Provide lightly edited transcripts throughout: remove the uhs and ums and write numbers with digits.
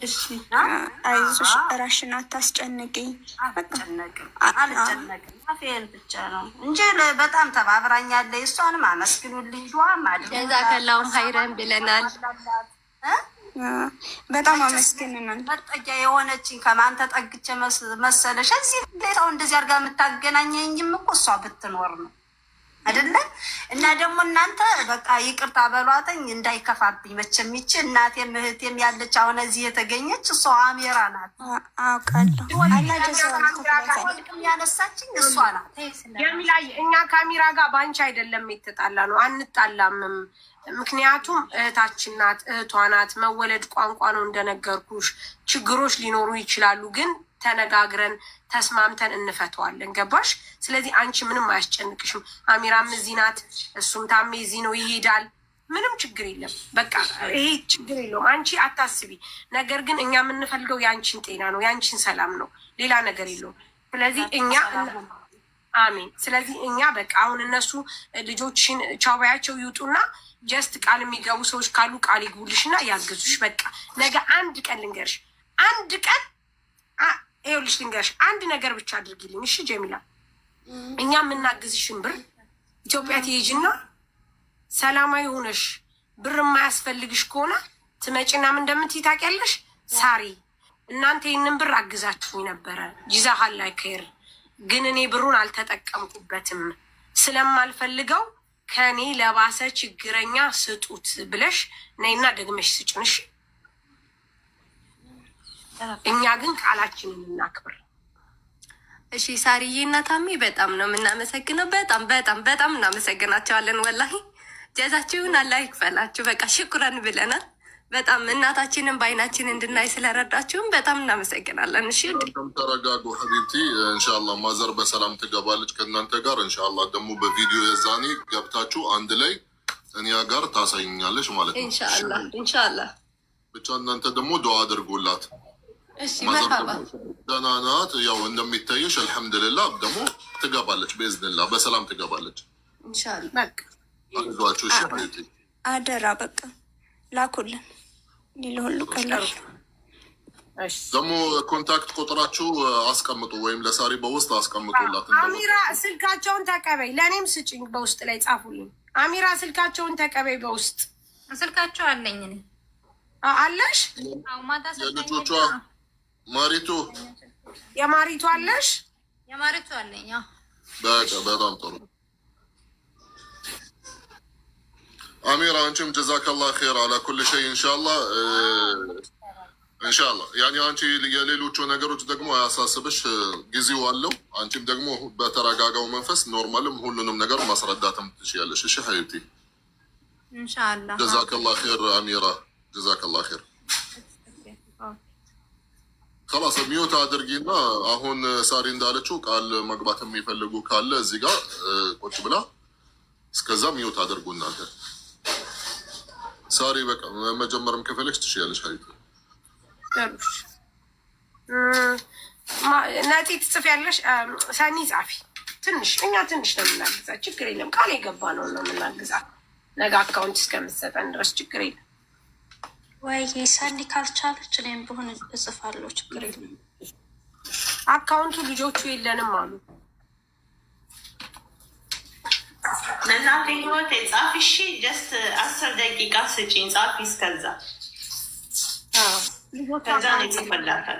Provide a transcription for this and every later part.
እሺ። አይዞሽ፣ ራሽን አታስጨንቂ። አልጨነቅም አልጨነቅም፣ አፌን ብቻ ነው እንጂ በጣም ተባብራኛለች። እሷንም አመስግኑልኝ፣ ዱዓም አድርጉ። ጀዛከላሁም ኸይረን ብለናል። በጣም አመስግንናል። መጠጊያ የሆነችኝ ከማን ተጠግቼ መሰለሽ? እዚህ ሰው እንደዚህ አድርጋ የምታገናኘኝም እኮ እሷ ብትኖር ነው አይደለ? እና ደግሞ እናንተ በቃ ይቅርታ በሏተኝ እንዳይከፋብኝ። መቼም ይቺ እናቴም እህቴም ያለች አሁን እዚህ የተገኘች እሷ አሜራ ናት። አውቃለሁ። ወድቅም ያነሳችኝ እሷ ናት። ጀሚላዬ፣ እኛ ከአሚራ ጋር በአንቺ አይደለም የተጣላ ነው፣ አንጣላምም። ምክንያቱም እህታችን ናት፣ እህቷ ናት። መወለድ ቋንቋ ነው እንደነገርኩሽ። ችግሮች ሊኖሩ ይችላሉ፣ ግን ተነጋግረን ተስማምተን እንፈተዋለን። ገባሽ? ስለዚህ አንቺ ምንም አያስጨንቅሽም። አሚራም እዚህ ናት፣ እሱም ታሜ እዚህ ነው፣ ይሄዳል። ምንም ችግር የለም። በቃ ይሄ ችግር የለውም። አንቺ አታስቢ። ነገር ግን እኛ የምንፈልገው የአንቺን ጤና ነው፣ የአንቺን ሰላም ነው። ሌላ ነገር የለውም። ስለዚህ እኛ አሜን። ስለዚህ እኛ በቃ አሁን እነሱ ልጆችን ቻው ባያቸው ይውጡና just ቃል የሚገቡ ሰዎች ካሉ ቃል ይግቡልሽና ያግዙሽ። በቃ ነገ አንድ ቀን ልንገርሽ፣ አንድ ቀን ይኸውልሽ ልንገርሽ፣ አንድ ነገር ብቻ አድርጊልኝ እሺ ጀሚላ። እኛ የምናግዝሽን ብር ኢትዮጵያ ትሄጂና ሰላማዊ ሆነሽ ብር የማያስፈልግሽ ከሆነ ትመጪና ምን እንደምትይ ታውቂያለሽ? ሳሪ እናንተ ይህንን ብር አግዛችሁኝ ነበረ፣ ጀዛከላህ ኸይር፣ ግን እኔ ብሩን አልተጠቀምኩበትም ስለማልፈልገው ከኔ ለባሰ ችግረኛ ስጡት ብለሽ ነይና ደግመሽ ስጭን እሺ። እኛ ግን ቃላችንን እናክብር። እሺ ሳሪዬ እና ታሜ በጣም ነው የምናመሰግነው። በጣም በጣም በጣም እናመሰግናቸዋለን። ወላሂ ጀዛችሁን አላህ ይክፈላችሁ። በቃ ሽኩረን ብለናል። በጣም እናታችንን በአይናችን እንድናይ ስለረዳችሁን በጣም እናመሰግናለን። እሺ ውዴ። እናንተም ተረጋጉ ሐቢብቲ። እንሻላ ማዘር በሰላም ትገባለች ከእናንተ ጋር እንሻላ። ደግሞ በቪዲዮ የዛኔ ገብታችሁ አንድ ላይ እኔ ጋር ታሳይኛለች ማለት ነው። ኢንሻአላህ ኢንሻአላህ። ብቻ እናንተ ደግሞ ዱዓ አድርጉላት። እሺ ማዘር መርሃባ። ደግሞ ደህና ናት፣ ያው እንደሚታየሽ አልሐምዱሊላህ። ደግሞ ትገባለች በኢዝኒላህ፣ በሰላም ትገባለች። ኢንሻአላህ። በቃ አይዟችሁ እሺ ሐቢብቲ። አደራ በቃ ላኩልን። ሌላ ሁሉ ቀላል። እሺ። ደግሞ contact ቁጥራችሁ አስቀምጡ፣ ወይም ለሳሪ በውስጥ አስቀምጡላት። አሚራ ስልካቸውን ተቀበይ፣ ለእኔም ስጭኝ፣ በውስጥ ላይ ጻፉልኝ። አሚራ ስልካቸውን ተቀበይ በውስጥ። ስልካቸው አለኝ እኔ። አለሽ? አዎ ማታ የልጆቿ ማሪቱ የማሪቱ አለሽ? የማሪቱ አለኝ። አዎ። በቃ በጣም ጥሩ አሚራ፣ አንቺም ጀዛከላህ ኸይር አላ ኩል ሸይ። ኢንሻአላህ ኢንሻአላህ። ያኒ አንቺ የሌሎቹ ነገሮች ደግሞ አያሳስብሽ፣ ጊዜው አለው። አንቺም ደግሞ በተረጋጋው መንፈስ normal ም ሁሉንም ነገር ማስረዳትም ትችያለሽ። እሺ ሐቢብቲ። ኢንሻአላህ። ጀዛከላህ ኸይር አሚራ፣ ጀዛከላህ ኸይር። خلاص mute አድርጊና አሁን ሳሪ እንዳለችው ቃል መግባት የሚፈልጉ ካለ እዚህ ጋር ቁጭ ብላ እስከዛ mute አድርጉ እናንተ። ሳሪ በቃ መጀመርም ከፈለግሽ ትችያለሽ። ሀይቱ ነፂ ትጽፊያለሽ፣ ሰኒ ጻፊ። ትንሽ እኛ ትንሽ ነው የምናግዛት፣ ችግር የለም። ቃል የገባ ነው ነው የምናግዛት ነገ account እስከምትሰጠን ድረስ ችግር የለም። ወይ ሰኒ ካልቻለች እኔም ብሆን እጽፋለሁ፣ ችግር የለም። Account ኡ ልጆቹ የለንም አሉ። እናቴ ህይወቴ ጻፊ። እሺ just 10 ደቂቃ ስጪኝ፣ ጻፊ። እስከዛ ከዛ ነው ይጽፍላታል።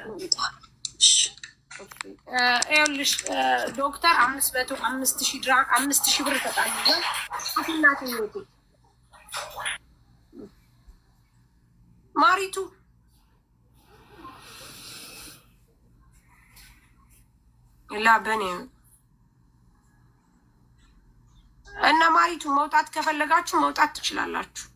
ይኸውልሽ ዶክተር 505,000 ድራም 5,000 ብር ተጣልቷል። እናቴ ህይወቴ ማሪቱ ላ በኔ እና ማሪቱ መውጣት ከፈለጋችሁ መውጣት ትችላላችሁ።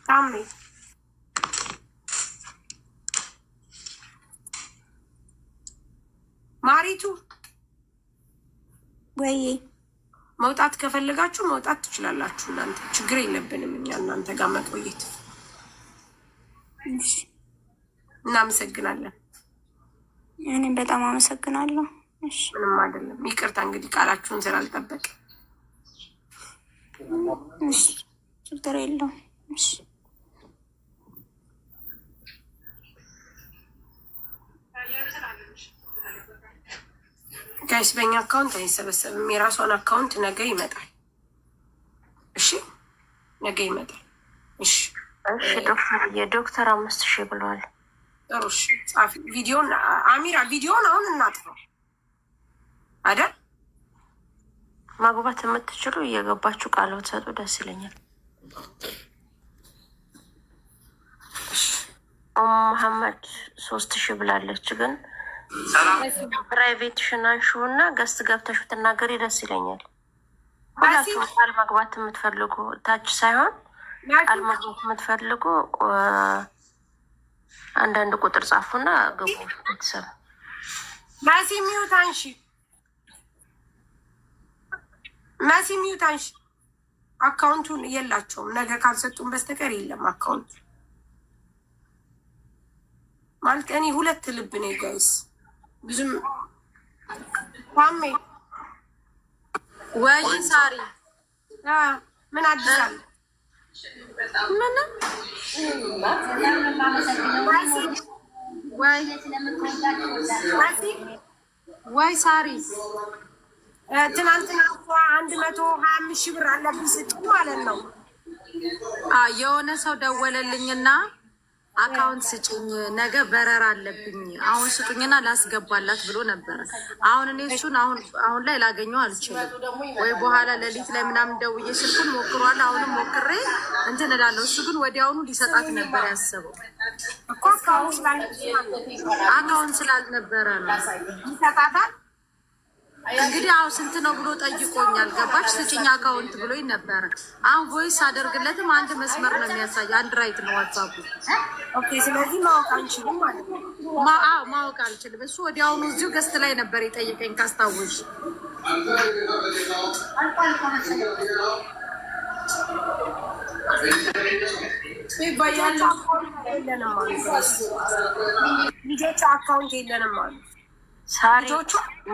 ታሜ ማሪቱ ወይ መውጣት ከፈለጋችሁ መውጣት ትችላላችሁ። እናንተ ችግር የለብንም እኛ እናንተ ጋር መቆየት። እናመሰግናለን። እኔም በጣም አመሰግናለሁ። እሺ ምንም አይደለም። ይቅርታ እንግዲህ ቃላችሁን ስላልጠበቅ እሺ፣ ችግር የለውም። እሺ። Guys በእኛ account አይሰበሰብም። የራሷን account ነገ ይመጣል። እሺ፣ ነገ ይመጣል። እሺ። እሺ ዶክተር፣ የዶክተር 5000 ብለዋል። ጥሩ። እሺ ጻፊ። ቪዲዮን አሚራ፣ ቪዲዮን አሁን እናጥፈው አይደል? ማግባት የምትችሉ እየገባችሁ ቃል ብትሰጡ ደስ ይለኛል። ኡም መሐመድ 3000 ብላለች፣ ግን private ሽን አንሺው እና guest ገብተሽ ብትናገሪ ደስ ይለኛል። ሁላችሁም ቃል መግባት የምትፈልጉ፣ ታች ሳይሆን ቃል መግባት የምትፈልጉ አንዳንድ ቁጥር ጻፉና ግቡ። ቤተሰብ። መሲ mute አንሺ፣ መሲ mute አንሺ። Account ኡን የላቸውም። ነገ ካልሰጡን በስተቀር የለም account ኡ። ማለት እኔ ሁለት ልብ ነኝ guys። ብዙም ታሜ። ወይ ሳሪ። ምን አዲስ አለ? ምንም። ወይ ወይ ሳሪ። ትናንትና እኮ 125,000 ብር አለብኝ ስትይ ማለት ነው። የሆነ ሰው ደወለልኝና account ስጭኝ፣ ነገ በረራ አለብኝ፣ አሁን ስጡኝና ላስገባላት ብሎ ነበረ። አሁን እኔ እሱን አሁን አሁን ላይ ላገኘው አልችልም፣ ወይ በኋላ ሌሊት ላይ ምናምን ደውዬ ስልኩን ሞክሯል። አሁንም ሞክሬ እንትን እላለሁ። እሱ ግን ወዲያውኑ ሊሰጣት ነበር ያሰበው። እኮ account Account ስላልነበረ ነው። ይሰጣታል። እንግዲህ አሁን ስንት ነው ብሎ ጠይቆኛል። ገባች ስጭኝ account ብሎኝ ነበረ። አሁን voice አደርግለትም አንድ መስመር ነው የሚያሳይ፣ አንድ right ነው ዋትሳፑ። Okay፣ ስለዚህ ማወቅ አንችልም ማለት ነው። አዎ፣ ማወቅ አልችልም። እሱ ወዲያውኑ እዚሁ guest ላይ ነበር የጠየቀኝ ካስታወሽ። ልጆቹ account የለንም አሉ። ልጆቹ account የለንም አሉ። ሳሪ፣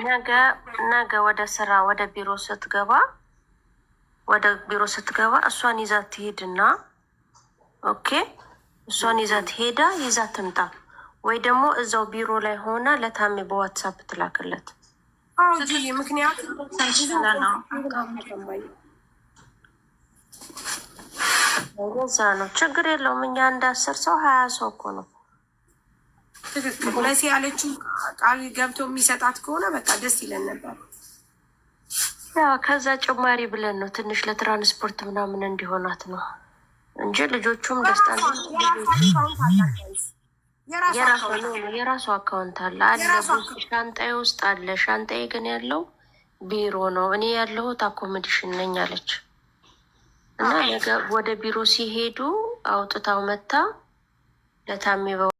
ነገ ነገ ወደ ስራ ወደ ቢሮ ስትገባ እሷን ይዛ ትሄድና፣ okay፣ እሷን ይዛ ትሄዳ ይዛ ትምጣ፣ ወይ ደግሞ እዛው ቢሮ ላይ ሆና ለታሜ በዋትሳፕ ትላክለት። አዎ ጂጂ፣ ምክንያቱም ብዙ ለዛ ነው፣ ችግር የለውም። እኛ እንደ 10 ሰው 20 ሰው እኮ ነው። ትክክል። መሲ ያለችው ቃል ገብቶ የሚሰጣት ከሆነ በቃ ደስ ይለን ነበር። Yeah፣ ከዛ ጭማሪ ብለን ነው፣ ትንሽ ለትራንስፖርት ምናምን እንዲሆናት ነው እንጂ ልጆቹም ደስታ የራሱ account አለ አለ ሻንጣዬ ውስጥ አለ። ሻንጣዬ ግን ያለው ቢሮ ነው፣ እኔ ያለሁት accommodation ነኝ አለች። እና ነገ ወደ ቢሮ ሲሄዱ አውጥታው መታ ለታሜ።